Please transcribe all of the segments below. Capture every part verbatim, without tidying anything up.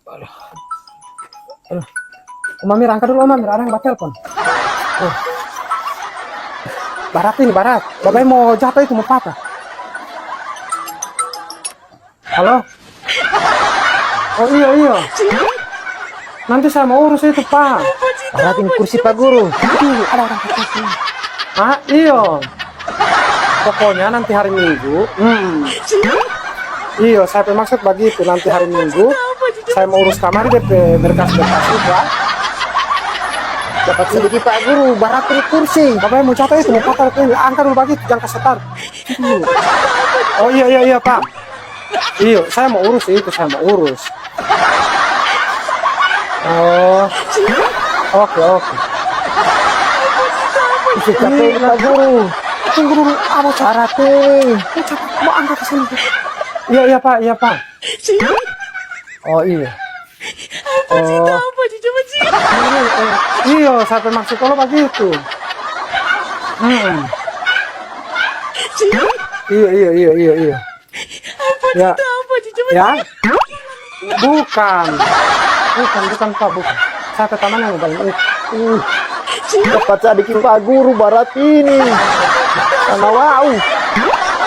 Aduh. Aduh. Om Amir, angka dulu, Om Amir, ada yang batelpon. Oh. Barat ini, barat. Babai mo jato itu, mo patah. Halo? Oh, iyo, iyo. Nanti saya mau urus itu, Pak. Barat ini kursi Pak Guru. Aduh, ada orang batelpon. Ah, iyo. Pokoknya nanti hari Minggu, hmm. Iyo, saya pe maksud bagitu, nanti hari Minggu, saya mau urus kamari depe berkas-berkas itu, ah. Dapat sedikit, Pak Guru, barat di kursi. Babai mo jato itu, mo patah itu, angka dulu bagitu, jang kase taru. Oh, iya, iya, iya, Pak. Iyo, saya mau urus itu, saya mau urus. Oh. Oke, oke. Ih, capek, Pak Guru. Tunggu dulu, apa cara teh? Mau angka ke sini. Iya, iya, Pak, iya, Pak. Oh, iya. Oh. Iyo, sampe maksud lo bagitu. Hmm. Iyo, iyo, iyo, iyo, iyo. Ya. Ya? Bukan. Bukan, bukan, Pak, bukan. Saya ke taman yang paling itu. Uh. Dapat sadiki Pak Guru barat ini. Sama wau.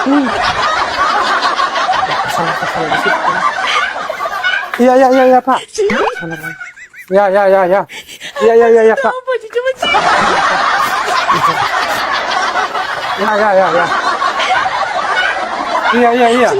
Hmm. Sana, sana, di situ. Iya, iya, iya, iya, Pak. Sana, Pak. Ya, ya, ya, ya. Iya, iya, iya, iya, Pak. Ya, ya, ya, ya. Iya, iya, iya.